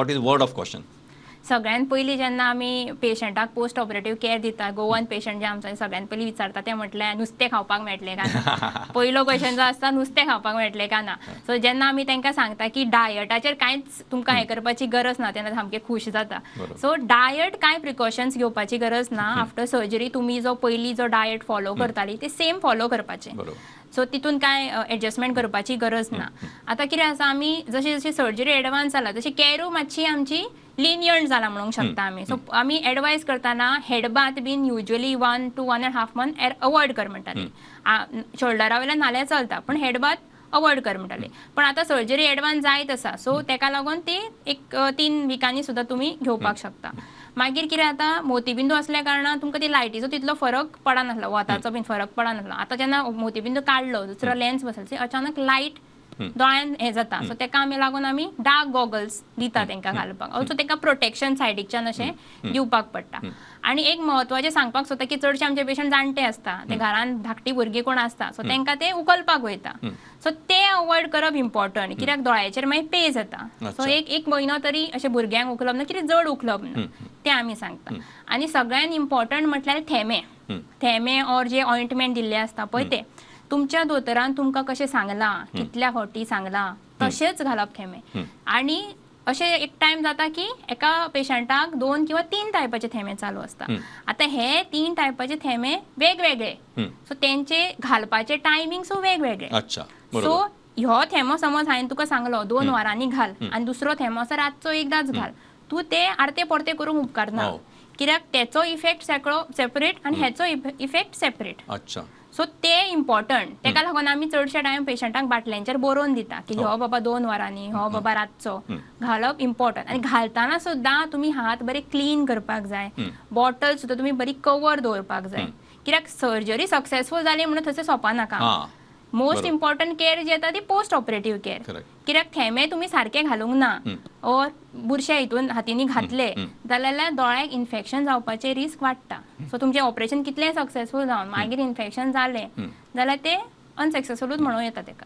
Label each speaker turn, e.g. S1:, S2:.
S1: What is word of caution?
S2: सगळ्यात पयलीं जेन्ना आमी पेशंटाक पोस्ट ऑपरेटीव केअर दिता, गोवन पेशंट जे आमचे, सगळ्यात पयलीं विचारता ते म्हटल्यार नुस्तें खावपाक मेळटलें काय ना. पयलो क्वेश्चन जो आसता, नुस्तें खावपाक मेळटलें काय ना. सो जेन्ना आमी तांकां सांगता की डायटाचेर कांयच तुमकां हें करपाची गरज ना, तेन्ना सामके खूश जाता. सो डायट कांय प्रिकॉशन्स घेवपाची गरज ना. आफ्टर सर्जरी तुमी जो पयलीं जो डायट फॉलो करताली ते सेम फॉलो करपाचे. सो तितून कांय एडजस्टमेंट करपाची गरज ना. आतां कितें आसा, आमी जशी जशी सर्जरी एडवान्स जाला तशी कॅरू मातशी आमची लिनियंट जाला म्हणूंक शकता आमी. सो आमी एडवायज करतना हेड बाथ बीन usually 1 to 1.5 month avoid कर म्हणटाली. शोल्डरा वयल्यान न्हाल्यार चलता, पण हेड बाथ अवॉयड कर म्हणटाले. पण आतां सर्जरी एडवान्स जायत आसा, सो तेका लागून ती एक 3 विकांनी सुद्दां तुमी घेवपाक शकता. मागीर कितें जाता, मोतीबिंदू असल्या कारणान तुमकां ती लायटीचो तितलो फरक पडनासलो, वताचो बीन फरक पडनासलो. आतां जेन्ना मोतीबिंदू काडलो, दुसरो लेन्स बसलो, अचानक लायट दोळ्यान हें जाता. सो तेका आमी लागून आमी डार्क गॉगल्स दिता तांकां घालपाक. ऑल्सो तांकां प्रोटेक्शन सायडीकच्यान अशें दिवपाक पडटा. आनी एक म्हत्वाचें सांगपाक सोदता की चडशे आमचे पेशंट जाणटे आसता, ते घरान धाकटी भुरगीं कोण आसता, सो तांकां ते उखलपाक वयता. सो ते अवॉयड करप इम्पॉर्टंट, कित्याक दोळ्याचेर मागीर पे जाता. सो एक एक म्हयनो तरी अशें भुरग्यांक उखलप ना, कितें जड उखलप ना, तें आमी सांगता. आनी सगळ्यात इम्पॉर्टंट म्हटल्यार थेमे. थेमे ऑर जे ऑइंटमेंट दिल्ले आसता पळय, ते तुमच्या दोतोरान तुमकां कशें सांगलां, कितल्या फावटी सांगलां, तशेंच घालप थेमे. आनी अशें एक टायम जाता की एका पेशंटाक दोन किंवा तीन टायपाचे थेमे चालू आसता. आतां हे तीन टायपाचे थेमे वेगवेगळे, सो तेंचे घालपाचे टायमींग सो वेगवेगळे. सो ह्यो थेमो समज हांवें तुका सांगलो 2 वरांनी घाल आनी दुसरो थेमो आसा रातचो एकदांच घाल, तूं ते आरते परते करूंक उपकारना, कित्याक तेचो इफेक्ट सेकळो सेपरेट आनी हेचो इफेक्ट सेपरेट. सो ते इम्पॉर्टंट. तेका लागून आमी चडशे टायम पेशंटाक बाटल्यांचेर बरोवन दिता की हो बाबा 2 वरांनी, हो बाबा रातचो घालप इम्पॉर्टंट. आनी घालतना सुद्दां तुमी हात बरे क्लीन करपाक जाय, बॉटल सुद्दां तुमी बरी कवर दवरपाक जाय, कित्याक सर्जरी सक्सेसफूल जाली म्हणून थंयसर सोंपना काम. मोस्ट इम्पॉर्टंट केअर जी येता ती पोस्ट ऑपरेटीव केअर, कित्याक थेमे तुमी सारके घालूंक ना ऑर बुरशे हितून हातींनी घातले जाल्यार दोळ्याक इन्फेक्शन जावपाचे रिस्क वाडटा. सो तुमचें ऑपरेशन कितलें सक्सेसफूल जावन मागीर इन्फेक्शन जालें जाल्यार ते अनसक्सेसफुलूच म्हणूं येता तेका.